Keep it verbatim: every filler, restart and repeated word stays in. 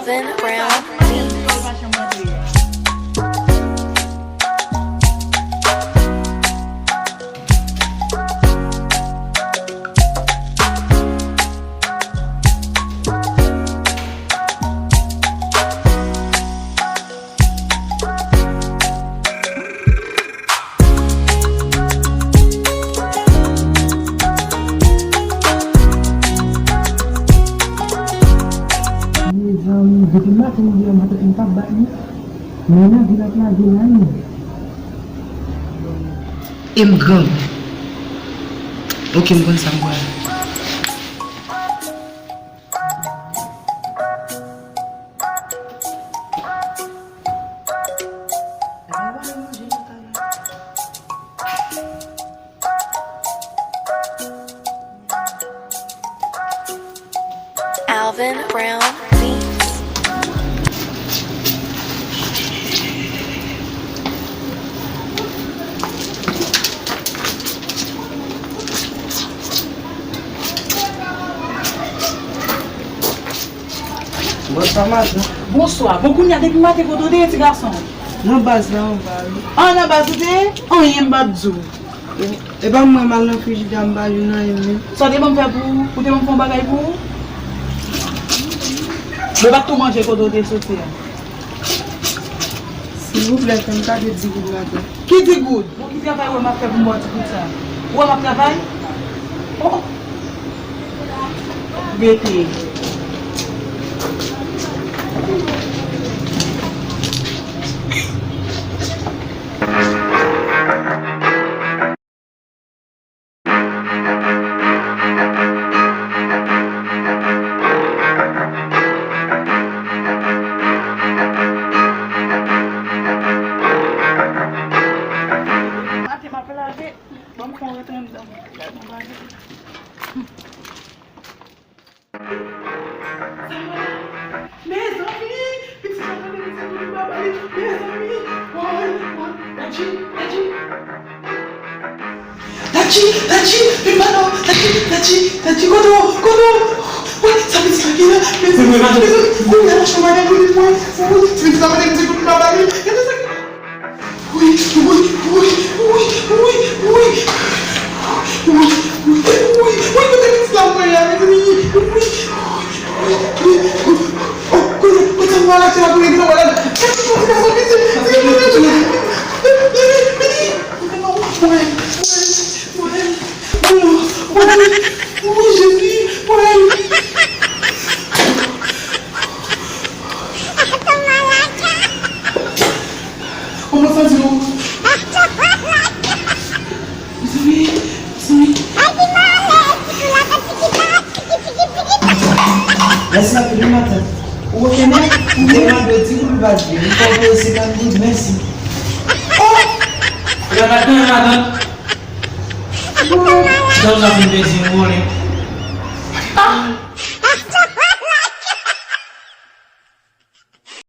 Alvin Brown Beats. Mezanmi, depi maten m rive maten m p ap bat li. Men nan vil ap lage la wi. E m grangou. Oke, m konn sa m pral. Alvin Brown Beats. Bonswa, madan. Bonswa. Bon, kounye a, depi maten, kote w te ye, ti gason? Nan baz la, anba, wi. Ah, nan baz ou te ye? Anyen m p ap di w. E, e pa mwen m al nan frijidè a, m pa jwenn anyen, men. Sa w te ban m fè pou ou? Ou te ban m fè yon bagay pou ou? Bon, w pa t tou manje kote w te soti a? Silvouplè, fè m kado di goud, madan. Ki di goud? Bon, ki travay ou wè m ap fè pou m ba w di goud sa? Ou wè m ap travay? Oh! Rete. Maten m ap lave, ban m fè yon rete anndan. Mezanmi, pitit la tande mizik pou li pa ba li. Mezanmi, woy, woy, Dadji, Dadji. Dadji, Dadji, vin ba non, Dadji, Dadji, Dadji, kote w, kote w? Woy, sa pitit la gen la? Mezanmi, mezanmi, kounye a la chanm a gen pou li, woy, woy, sa pitit la tande mizik pou li pa ba li. Gade sa ki Wi, wi, wi, wi, wi, wi. Wi, wi, wi, wi, kote pitit la mwen an, mezanmi? Wi, wi, wi, wi. Oh, kote, kote mwen la, se la pou regle, wala. Gade, gade, gade, gade, gade, gade. Mwen, mwen, mwen. Wi, wi, wi, Jezi, wi. Kòman sa di nou? Mezanmi, mezanmi. Mèsi anpil wi matant. Ou oke non? M te mande w di goud ou pa di. M fè w peye senkant goud, mèsi. Oh! Ou pa t gen matant? Jan w sa fin pèdi yon vòlè. Ah!